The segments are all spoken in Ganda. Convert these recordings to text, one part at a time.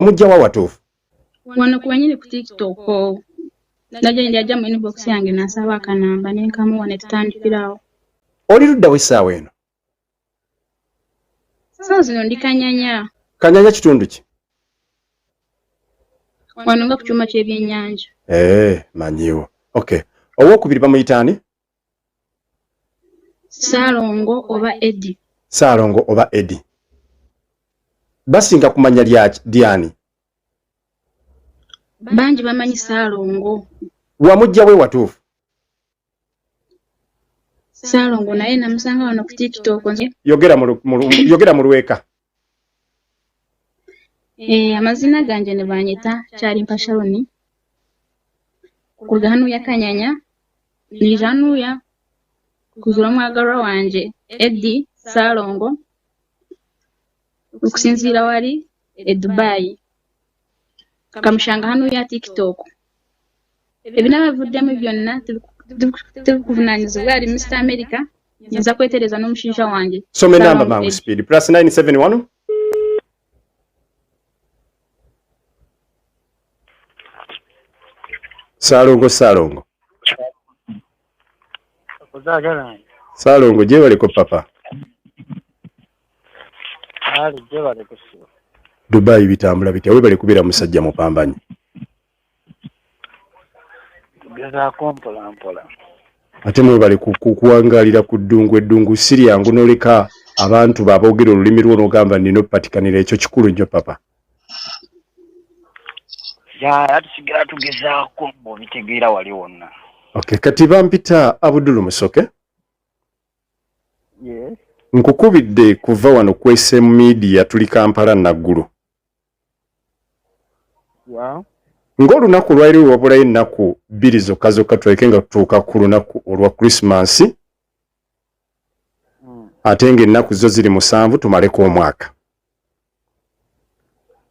Mujja wa watuufu? Wano ku wenyini ku TikTok. Najja yajja mu inbox yange n'asaba akanamba ne nkamuwa ne tutandikirawo. Oli ludda wa essaawa eno? Ssaawa zino ndi Kanyanya. Kanyanya kitundu ki? Wano nga ku kyuma ky'ebyennyanja. Manyiwo. Okay. Owookubiri bamuyita ani? Ssaalongo oba Eddie. Ssaalongo oba Eddie. Basinga kumanya lyani? Bangi bamanyi Ssaalongo. Wamujja we watuufu? Ssaalongo naye namusanga wano ku TikTok. Yogera mu lweka. Amazina ganje ne banyita Kyalimpa Sharon. Kuruga hano ya Kanyanya nije hanuya kuzura omwagalwa wanje Eddie Ssaalongo okusinziira wali e Dubai. Kamushanga hano ya TikTok. Ebinabavuddemu byonna tebikuvunaanyizibwa ali Mr America nza kwetereza n'omushaija wange. Soma enamba mangu speed. +971 Ssaalongo, Ssaalongo. Ssaalongo gyebaleko papa. Dubai bitambula bitya? Webale kubeera musajja mupambanyi. Tugezaako mpola mpola. Ate mwebale kuwangalira ku ddungu. Eddungu si lyangu n'oleka abantu baboogera olulimi lwo n'ogamba nina okupatikanira. Ekyo kikulu nnyo papa. Ya, tusigala tugezaako ng'obitegeera wali wonna. Okay, kati bampita Abdul Musoke. Yes. Nkukubidde kuva wano ku SM Media, tuli Kampala Naggulu. Yeah. Ng'olunaku lwali wabulayo ennaku 2 zokka zokka tuleke nga tutuuka ku lunaku olwa Christmas. Ate ng'ennaku zo ziri 7 tumaleko omwaka.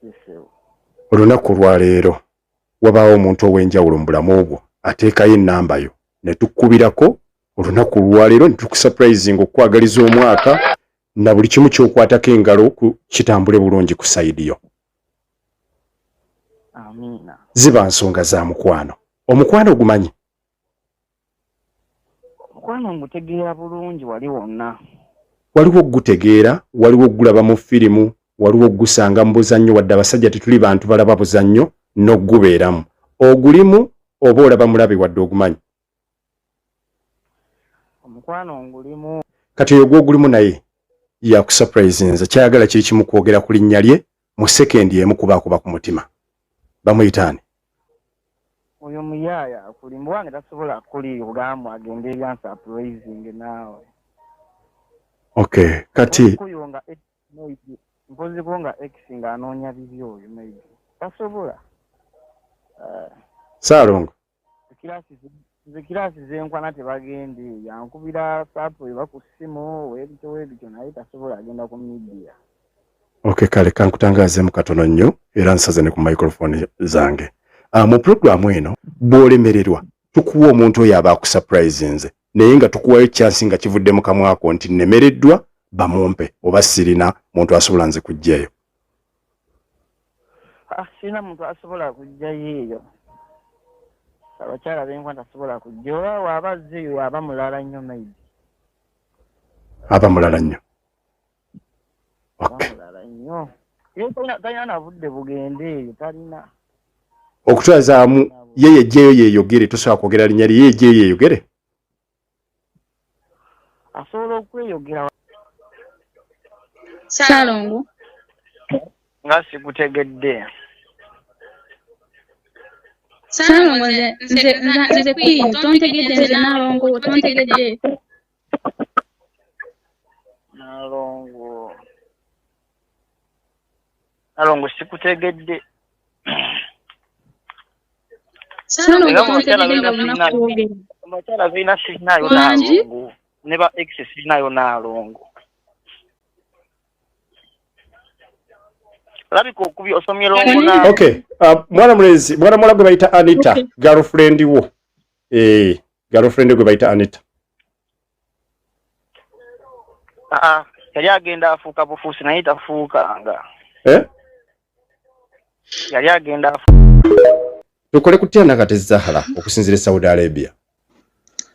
Yes. Olunaku lwaleero wabaawo omuntu ow'enjawulo mu bulamu bwo ateekayo ennamba yo ne tukkubirako olunaku lwaleero ne tukusurprisinga okukwagaliza omwaka na buli kimu ky'okwatako engalo kitambule bulungi ku sayidi yo. Amiina. Ziba nsonga za mukwano. Omukwano ogumanyi? Omukwano ngutegeera bulungi wali wonna. Waliwo ogutegeera, waliwo ogulaba mu firimu, waliwo ogusanga mu buzannyo, wadde abasajja tetuli bantu balaba buzannyo n'ogubeeramu. Ogulimu oba olaba mulabe wadde ogumanyi? Omukwano ngulimu. Kati oyo gw'ogulimu naye yakusurprisinze, kyayagala kiri kimu kwogera ku linnya lye mu sekendi emu kubaakuba ku mutima. Bamuyita ani? Oyo muyaaya akulimba, wange tasobola kuligamu agende eri ansurprising naawe. Okay, kati mpoziko nga ex ng'anoonya bibi oyo maybe tasobola. Ssaalongo. Nze kiraasi zenkwana tebagenda eyo, ankubira saapu eba ku ssimu weebityo weebityo naye tasobola agenda ku media. Okay, kale kankutangazeemu katono nnyo era nsaze ne ku microphone zange. Mu pulogulaamu eno bw'olemererwa tukuwa omuntu oyo aba akusurprisinze naye nga tukuwayo chance nga kivudde mu kamwako nti nnemereddwa bamumpe oba sirina muntu asobola nze kujjayo. Sirina muntu asobola kujjayo eyo. Abakyala b'enkwana tasobola kujja oba waaba azzeeyo aba mulala nnyo maybe. Aba mulala nnyo. Aba mulala nnyo. Talina na budde bugende eyo talina. Okutwazaamu ye yejjeeyo yeeyogere, tosobola kwogera linnya lye, ye yejjeeyo yeeyogere. Asobola okweyogera. Ssaalongo. Nga sikutegedde. Ssaalongo nze Queen, tontegedde nze Naalongo, tontegedde. Naalongo. Naalongo sikutegedde. Ssaalongo tontegedde nga lunaku kwogera. Abakyala balina sirinayo Naalongo. Ne ba ex sirinayo Naalongo. Labika okubi osomye longo na. Okay. Mwana mulenzi, mwana muwala gwe bayita Anita, okay. Girlfriend wo. Girlfriend gwe bayita Anita. Yali agenda afuuka bufuusi naye tafuukanga. Yali agenda Tukole kutya Nakate Zahara okusinziira e Saudi Arabia?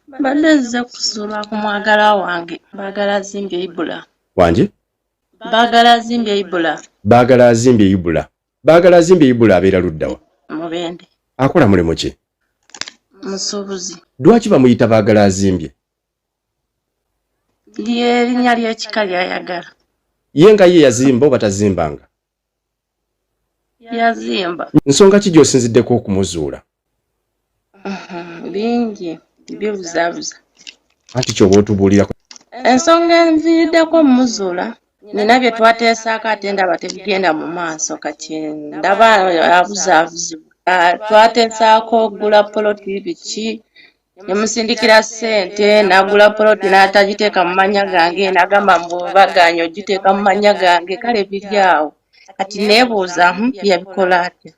Mbadde nzize kuzuula ku mwagalwa wange Baagala azimbye Ibula. Wangi? Baagala azimbye Ibula. Baagala azimbye Ibula. Baagala azimbye Ibula abeera ludda wa? Mubende. Akola mulimu ki? Musuubuzi. Lwaki bamuyita Baagala azimbye? Ly'erinnya ly'ekika ly'ayagala. Ye nga ye yazimba oba tazimbanga? Yazimba. Nsonga ki gy'osinziddeko okumuzuula? Bingi bibuzaabuza. Anti ky'oba otubuulirako. Ensonga enviiriddeko omuzuula nina bye twateesaako ate ndaba tebigenda mu maaso kati ndaba abuzaabuzibwa. Twateesaako okugula poloti biki ne musindikira ssente n'agula poloti n'atagiteeka mu mannya gange n'agamba mbu bagaanye ogiteeka mu mannya gange kale biri awo kati neebuuza yabikola atya.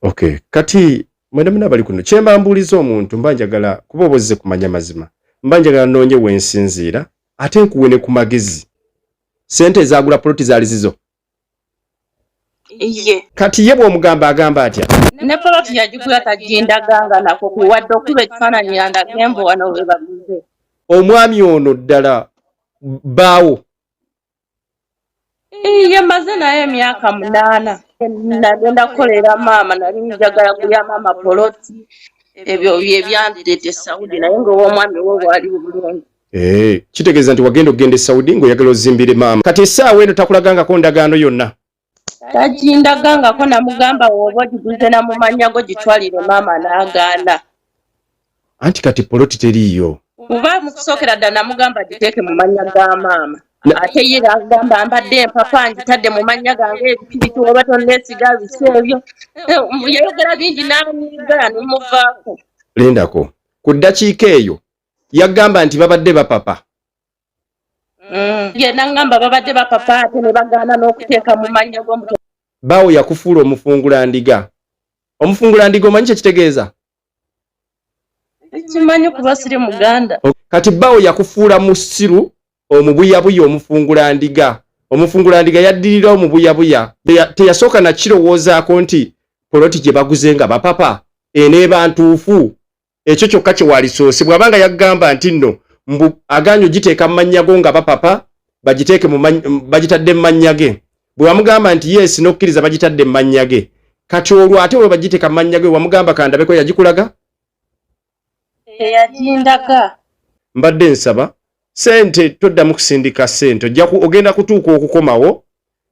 Okay, kati mwena muna bali kuno kyemba mbuuliza omuntu mba njagala kuba oba ozze kumanya mazima mba njagala nnoonye we nsinziira ate nkuwe ne ku magezi. Ssente ezaagula poloti zaali zizo? Ye. Kati ye bw'omugamba agamba atya? Ne poloti yagigula tagindaganga nako wadde okuba ekifaananyi yandage mbu wano we baguze. Omwami ono ddala bbaawo? Ye mmaze naye emyaka 8. Nagenda kukolera maama nali njagala kulya maama poloti ebyo bye byandeeta e Saudi naye ng'ow'omwami we bwali bulungi. Kitegeeza nti wagenda okugenda e Saudi ng'oyagala ozimbire maama. Kati essaawa eno takulagangako ndagaano yonna? Tagindagangako namugamba w'oba ogiguze na mu mannya go gitwalire maama n'agaana. Anti kati poloti teriiyo. Kuba mu kusookera ddala namugamba agiteeke mu mannya ga maama. Ate ye n'agamba mbadde empapa ngitadde mu mannya gange ebiki biki oba tonneesiga biki ebyo. Yayogera bingi n'anyiiga ne muvaako. Lindako. Ku ddakiika eyo yagamba nti babadde bapapa. Ye n'aŋŋamba babadde bapapa ate ne bagaana n'okuteeka mu mannya g'omuto. Bbaawo yakufuula omufungulandiga. Omufungulandiga omanyi kye kitegeeza? Sikimanyi kuba siri Muganda. Kati bbaawo yakufuula musiru omubuyabuya omufungulandiga. Omufungulandiga yaddirira omubuyabuya. Teyasooka na kirowoozaako nti poloti gye baguze nga bapapa eneeba ntuufu. Ekyo kyokka kye walisoose bw'aba nga yagamba nti nno mbu agaanye ogiteeka mu mannya go nga bapapa bagiteeke mu bagitadde mu mannya ge. Bwe wamugamba nti yes n'okkiriza bagitadde mu mannya ge. Kati olwo ate bwe bagiteeka mu mannya ge wamugamba kandabeko yagikulaga? Teyagindaga. Mbadde nsaba ssente toddamu kusindika ssente ojja ogenda kutuuka okukomawo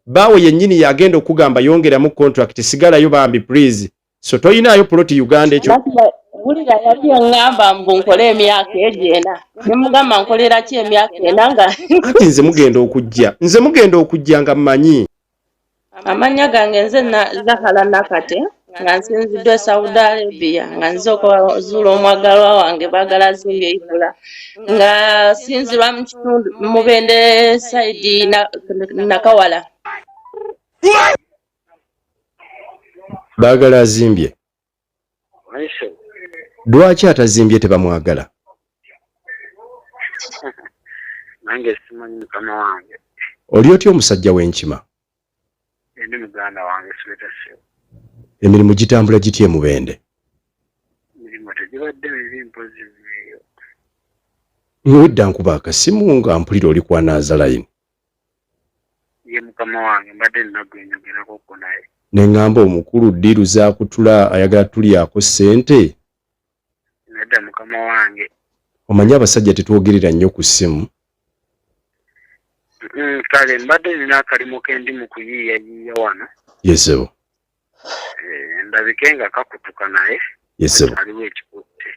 bbaawo yennyini y'agenda okukugamba yongeramu contract sigalayo bambi please. So toyinaayo poloti Uganda ekyo. Wulira yali yaŋŋamba mbu nkole emyaka egyo ena ne mugamba nkolera ki emyaka ena nga Anti nze mugenda okujja nze mugenda okujja nga mmanyi. Amannya gange nze Zahara Nakate nga nsinziddwa e Saudi Arabia nga nze okuzuula omwagalwa wange Baagala azimbye Ibula nga sinzirwa mu kitundu Mubende sayidi Nakawala. Baagala azimbye. Lwaki atazimbye tebamwagala? Nange simanyi mukama wange. Oli otya omusajja w'enkima? Ndi muganda wange Sweta Sebo. Emirimu gitambula gitya e Mubende? Emirimu tegibadde mibi mpozi eyo. Ng'owedda nkuba akasimu nga mpulira oli kwanaaza layini. Ye mukama wange mbadde nina gwe njogerako ko naye. Ne ŋŋamba omukulu ddiiru zaakutula ayagala tulyako ssente. Nedda mukama wange. Omanyi abasajja tetwogerera nnyo ku ssimu. Kale mbadde nina akalimu ke ndi mu kuyiiyayiiya wano. Ye ssebo. Ndabike nga kakutuka naye. Ye ssebo. Waliwo ekikutte.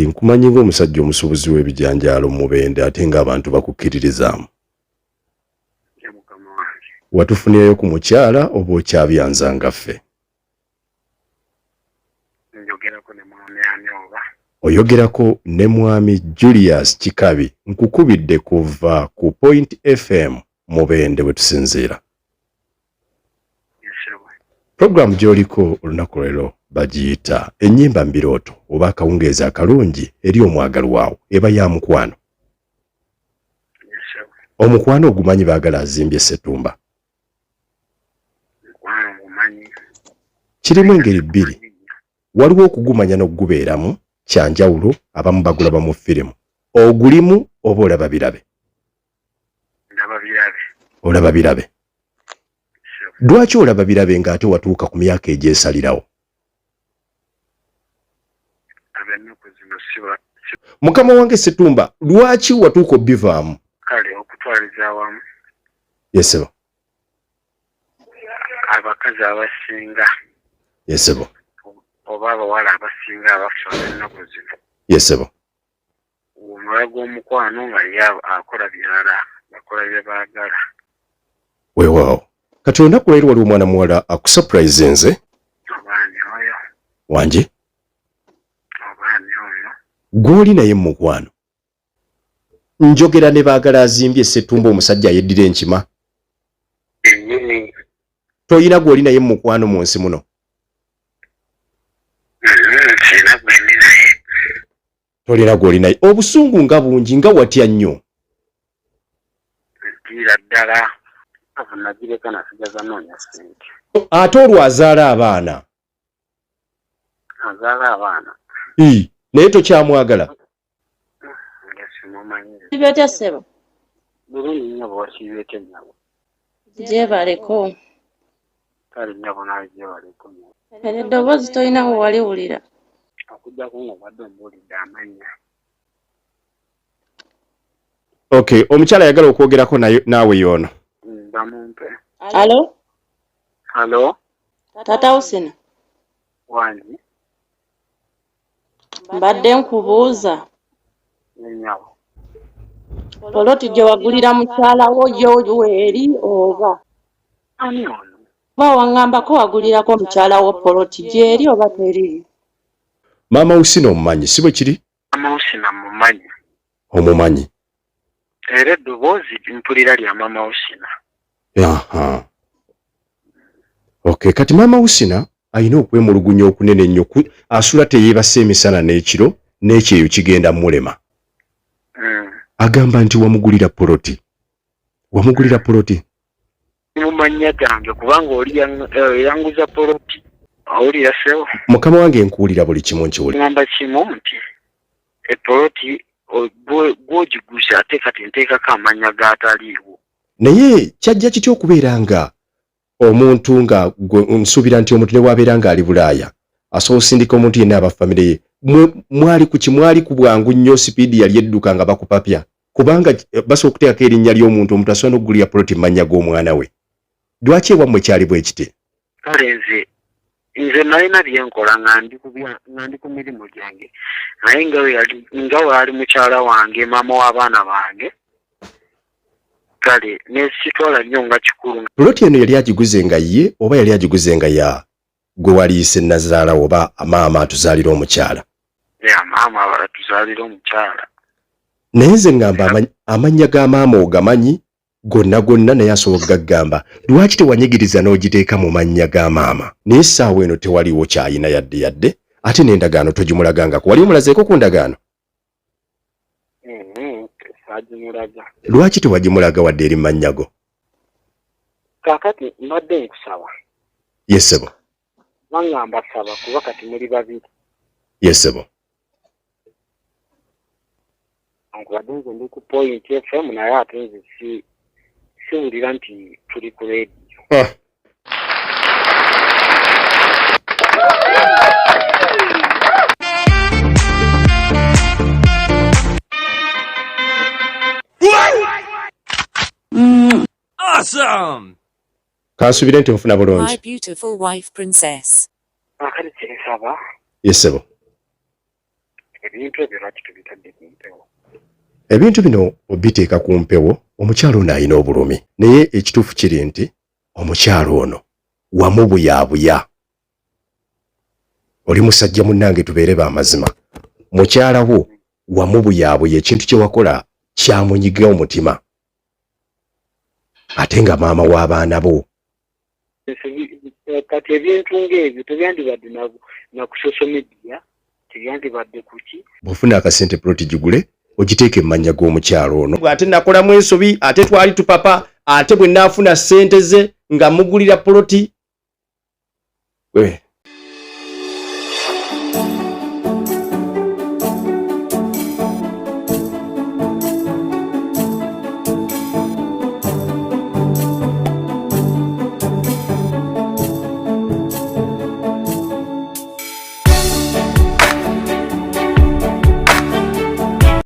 Nkumanyi ng'omusajja omusuubuzi w'ebijanjaalo mu Mubende ate ng'abantu bakukkiririzaamu. Ye mukama wange. Watufunirayo ku mukyala oba okyabyanza nga ffe? Njogerako ne mwami ani oba? Oyogerako ne mwami Julius Kikabi nkukubidde kuva ku Point FM Mubende we tusinziira. Program gy'oliko olunaku leero bagiyita ennyimba mbirooto oba akawungeezi akalungi eri omwagalwawo eba ya mukwano. Omukwano ogumanyi Baagala azimbye Ssetumba. Kirimu engeri bbiri. Waliwo okugumanya n'okugubeeramu, kya njawulo, abamu bagulaba mu firimu. Ogulimu oba olaba birabe? Ndaba birabe. Olaba birabe. Lwaki olaba birabe ng'ate watuuka ku myaka egyesalirawo? Ab'ennaku zino siba Mukama wange Ssetumba, lwaki watuuka obivaamu? Kale okutwaliza awamu. Yes ssebo. Abakazi abasinga. Yes ssebo. Oba abawala abasinga abafa ab'ennaku zino. Yes ssebo. Omulaga omukwano nga ye akola birala, bakola bye baagala. Weewaawo. Kati olunaku lwaleero waliwo omwana muwala akusurprisinze. Oba ani oyo? Wangi? Oba ani oyo? Gw'oli naye mu mukwano. Njogera ne Baagala azimbye Ssettumba omusajja ayeddira enkima. Yennyini. Toyina gw'oli naye mu mukwano mu nsi muno? Sirina gwe ndi naye. Tolina gw'oli naye. Obusungu nga bungi nga watya nnyo. Ntiira ddala. Love nagireka nasigaza noonya ssente. Ate olwo azaala abaana? Azaala abaana. Ii, naye tokyamwagala? Nga simumanyi. Wasiibye otya ssebo? Bulungi nnyabo wasiibye otya nnyabo? Gyebaleko. Kale nnyabo naawe gyebaleko nnyabo. Eryo eddoboozi tolina we waliwulira. Okuggyako ng'obadde ombuulidde amannya. Okay, omukyala ayagala okwogerako naye naawe y'ono. Bamumpe. Alo? Alo? Taata Husina? Wangi. Mbadde nkubuuza. Nnyabo. Poloti gye wagulira mukyala wo yo weeri oba? Ani ono? Kuba waŋŋambako wagulirako mukyala wo poloti gy'eri oba teri? Maama Husina omumanyi, si bwe kiri? Maama Husina mmumanyi. Omumanyi? Era eddoboozi mpulira lya Maama Husina. Aha. Okay, kati Maama Husina alina okwemulugunya okunene ennyo ku asula teyeebase emisana n'ekiro n'ekyeyo kigenda mulema. Agamba nti wamugulira poloti. Wamugulira poloti? Mu mannya gange kubanga oli yanguza poloti. Owulira ssebo? Mukama wange nkuwulira buli kimu nkiwulira. Ngamba kimu nti epoloti gw'ogiguze ate kati nteekako amannya g'ataliiwo. Naye kyajja kitya okubeera nga omuntu nga gwe nsuubira nti omuntu ne bw'abeera ng'ali Bulaaya asobola osindika omuntu yenna aba famire ye mwali ku ki mwali ku bwangu nnyo sipiidi yali edduka nga bakupapya kubanga basobola okuteekako erinnya ly'omuntu omuntu asobola n'okugulira poloti mu mannya g'omwana we lwaki ewammwe kyali bwe kiti? Kale nze nze nalina bye nkola nga ndi ku bya nga ndi ku mirimu gyange naye nga we yali nga waali mukyala wange maama w'abaana bange kale nesitwala nnyo nga kikulu. Puloti eno yali agiguze nga ye oba yali agiguze nga ya gwe waliyise nnazaala wo oba maama atuzaalira omukyala? Ya maama atuzaalira omukyala. Naye nze ŋŋamba amannya ga maama ogamanyi gonna gonna naye asobola okugagamba. Lwaki tewanyigiriza n'ogiteeka mu mannya ga maama? Naye essaawa eno tewaliiwo ky'alina yadde yadde ate n'endagaano togimulagangako. Wali omulazeeko ku ndagaano? Saagimulaga. Lwaki tewagimulaga wadde eri mu mannya go? Kaakati mbadde nkusaba. Yes ssebo. Kubanga mbasaba kuba kati muli babiri. Yes ssebo. Newankubadde nze ndi ku Point FM naye ate nze si siwulira nti tuli ku radio. Ah. Awesome! Kansubire nti onfuna bulungi. My beautiful wife princess. Kaakati kye nsaba. Yes ssebo. Ebintu ebyo lwaki tubitadde ku mpewo? Ebintu bino obiteeka ku mpewo omukyala ono alina obulumi naye ekituufu kiri nti omukyala ono wamubuyabuya. Oli musajja munnange tubeere ba mazima. Mukyala wo wamubuyabuya ekintu kye wakola kyamunyiga omutima ate nga maama w'abaana bo. Kati ebintu ng'ebyo tebyandibadde na ku social media, tebyandibadde ku ki. Bw'ofuna akasente ploti gigule ogiteeke mu mannya g'omukyala ono. Ate nakolamu ensobi ate twali tupapa ate bwe naafuna ssente ze nga mugulira poloti.